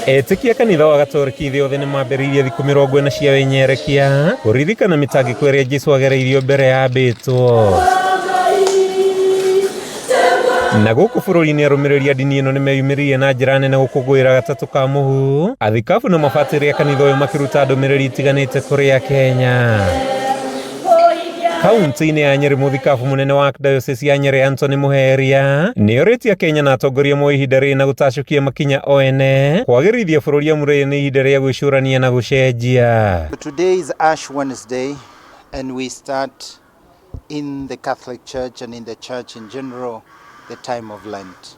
Etĩkia kanitha wa Gatoreki thĩ yothe nĩ mambĩrĩirie thikũ 40 cia wĩnyerekia kũririkana mĩtangĩko ĩrĩa Jesu agereirio mbere ya ambĩtwo. Na gũkũ bũrũri-inĩ arũmĩrĩri a ndini ĩno nĩ meyumĩririe na njĩra nene gũkũngũĩra gatatũ ka mũhu, athikabu na mabatĩrĩ a kanitha ũyũ makĩruta ndũmĩrĩri itiganĩte kũrĩ Akenya. Kaunti-inĩ ya Nyeri mũthikabu mũnene wa Archdiocese ya Nyeri Anthony Muheria nĩ orĩtie Akenya na atongoria moe ihinda rĩrĩ na gũtacũkia makinya o ene kwagĩrithia bũrũri amu rĩrĩ nĩ ihinda rĩa gwĩcũrania na gũcenjia. Today is Ash Wednesday and we start in the Catholic Church and in the church in general the time of Lent.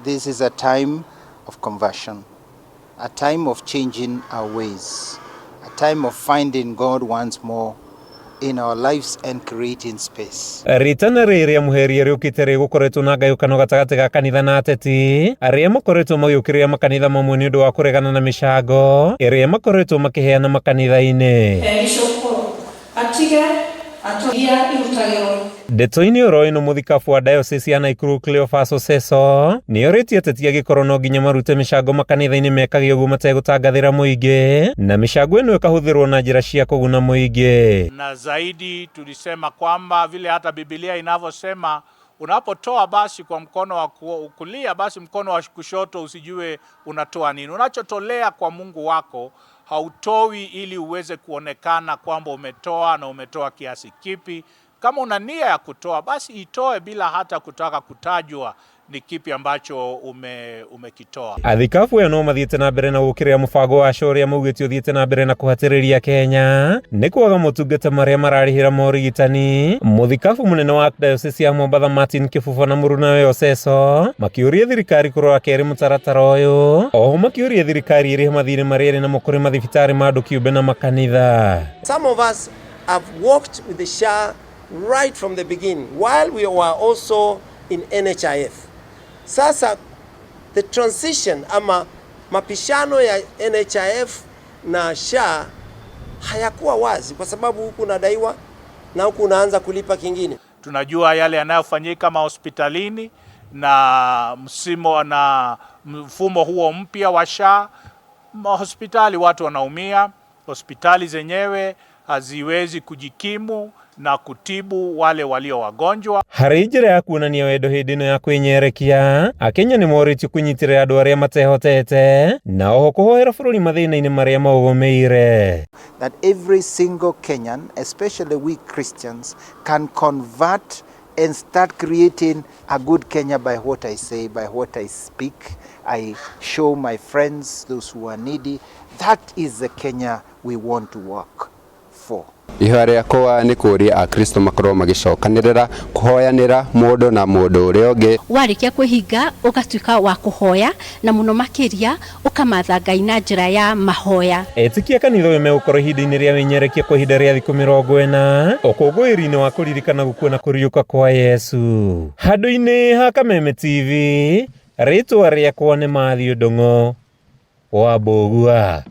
This is a time of conversion, a time of changing our ways, a time of finding God once more in our lives and creating space. Ritana rĩrĩa Muheria rĩũkĩte rĩgũkoretwo na ngayũkano gatagatĩ ga kanitha na ateti arĩa makoretwo magĩũkĩrĩra makanitha mamwe nĩ ũndũ wa kũregana na mĩcango ĩrĩa makoretwo makĩheana makanitha-inĩ. Atige atoria irutagĩrwo. Ndeto-inĩ oro ĩno mũthikabu wa diocese ya Nakuru Cleophas Oseso nĩ orĩtie ateti angĩkorwo no nginya marute mĩcango makanitha-inĩ mekage ũguo mategũtangathĩra mũingĩ na mĩcango ĩno ĩkahũthĩrwo na njĩra cia kũguna mũingĩ. Na zaidi tulisema kwamba vile hata Biblia inavyosema, unapotoa basi kwa mkono wa kulia, basi mkono wa kushoto usijue unatoa nini. Unachotolea kwa Mungu wako hautoi ili uweze kuonekana kwamba umetoa na umetoa kiasi kipi. Kama una nia ya kutoa basi itoe bila hata kutaka kutajwa ni kipi ambacho umekitoa. Athikabu aya no mathiĩte na mbere na gũkĩrĩra mũbango wa SHA ũrĩa maugĩte ũthiĩte na mbere na kũhatĩrĩria Kenya nĩ kwaga motungata marĩa mararĩhĩra morigitani. Mũthikabu mũnene wa Archdiocese ya Mombatha Martin Kĩbuba na mũrunawe Oseso makĩũria thirikari kũrora kerĩ mũtaratara ũyũ, oho makĩũria thirikari ĩrĩhe mathirĩ marĩa ĩrĩ namo kũrĩ mathibitarĩ ma andũ kĩũmbe na makanitha. Some of us have worked with the SHA right from the beginning while we were also in NHIF. Sasa the transition ama mapishano ya NHIF na SHA hayakuwa wazi kwa sababu huku unadaiwa na huku unaanza kulipa kingine. Tunajua yale yanayofanyika mahospitalini na msimo na mfumo huo mpya wa SHA, mahospitali watu wanaumia, hospitali zenyewe haziwezi kujikimu na kutibu wale walio wagonjwa. Harĩ njĩra ya kuonania wendo hĩndĩ ĩno ya kwĩnyerekia, Akenya nĩ morĩtio kũnyitĩrĩra andũ arĩa matehotete na oho kũhoera bũrũri mathĩna-inĩ marĩa maũgũmĩire. That every single Kenyan, especially we Christians, can convert and start creating a good Kenya by what I say, by what I speak. I show my friends, those who are needy. That is the Kenya we want to work for. Ihoya rĩakwa nĩ kũria Akristo makorwo magĩcokanĩrĩra kũhoyanĩra mũndũ na mũndũ ũrĩa ũngĩ. Warĩkia kwĩhinga ũgatuĩka wa kũhoya na mũno makĩria ũkamatha Ngai na njĩra ya mahoya. Etĩkia kanitha ũyũ megũkorwo ihinda-inĩ rĩa wĩnyerekia kwa ihinda rĩa thikũ 40 ũkũngũĩri-inĩ wa kũririkana gũkua na kũriũka kwa Yesu. Handũ-inĩ ha Kameme TV, rĩtwa rĩakwa nĩ Matthew Ndung'u wa Mbũgua.